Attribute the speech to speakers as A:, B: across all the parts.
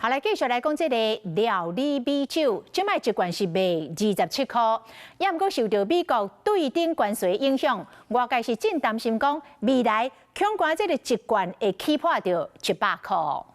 A: 好，來繼續來講這个料理米酒，這擺一罐是賣27箍，也毋過受著美國對等關稅影響，外界是真擔心講未來恐驚這个一罐會起破著100箍。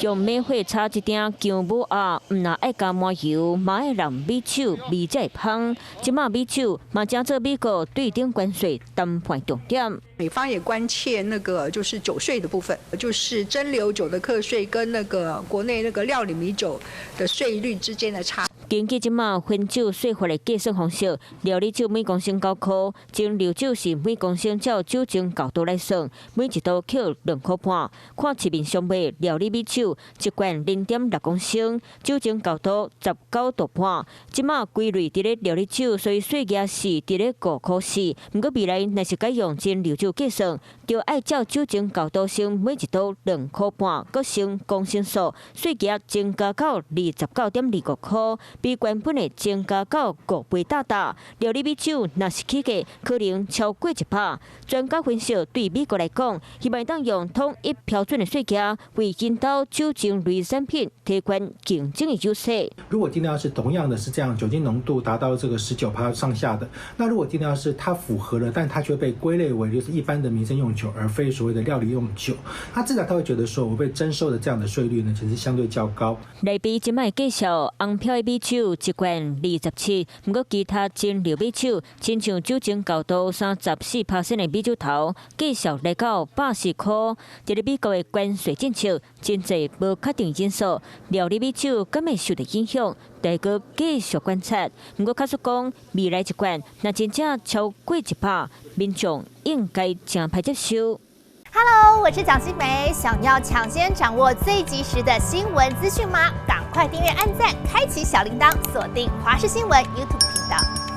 B: 用猛火炒一鼎薑母鴨，毋但愛加麻油，嘛愛讓米酒味才會芳。這馬米酒嘛成做美國對等關稅談判重點。
C: 美方也關切那個就是酒稅的部分，就是蒸餾酒的課稅跟那個國內那個料理米酒的稅率之間的差。
B: 根據這馬分酒稅法的計算方式，料理酒每公升9箍，蒸餾酒是每公升照酒精厚度來算，每一度扣2塊半。看市面上賣料理米酒，一罐0.6公升，酒精厚度19度半。這馬歸類佇咧料理酒，所以稅額是佇咧5塊4。毋過未來若是改用蒸餾酒計算，就愛照酒精厚度乘每一度2塊半，閣乘公升數，稅額增加到29.25箍。比原本的增加到5倍大大。料理米酒若是起價，可能超過100。專家分析，對美國來講，希望當用統一標準的稅額，為𪜶兜酒精類產品提懸競爭的優勢。
D: 如果今天要是同樣的是這樣，酒精濃度達到這個19趴上下的，那如果今天要是它符合了，但它卻被歸類為就是一般的民生用酒，而非所謂的料理用酒，那自然他會覺得說，我被徵收的這樣的稅率呢，其實相對較高。
B: 來比這擺介紹紅標的米酒一罐27，毋過其他蒸餾米酒，親像酒精厚度34% 的米酒頭，繼續來到80箍。這个美國的關稅政策，真濟無確定因素，料理米酒敢會受著影響，得閣繼續觀察。毋過假使講未來一罐，若真正超過100，民眾應該誠歹接受。
E: Hello，我是蔣新梅，想要搶先掌握最及時的新聞資訊嗎？趕快訂閱、按讚、開啟小鈴鐺，鎖定華視新聞 YouTube 頻道。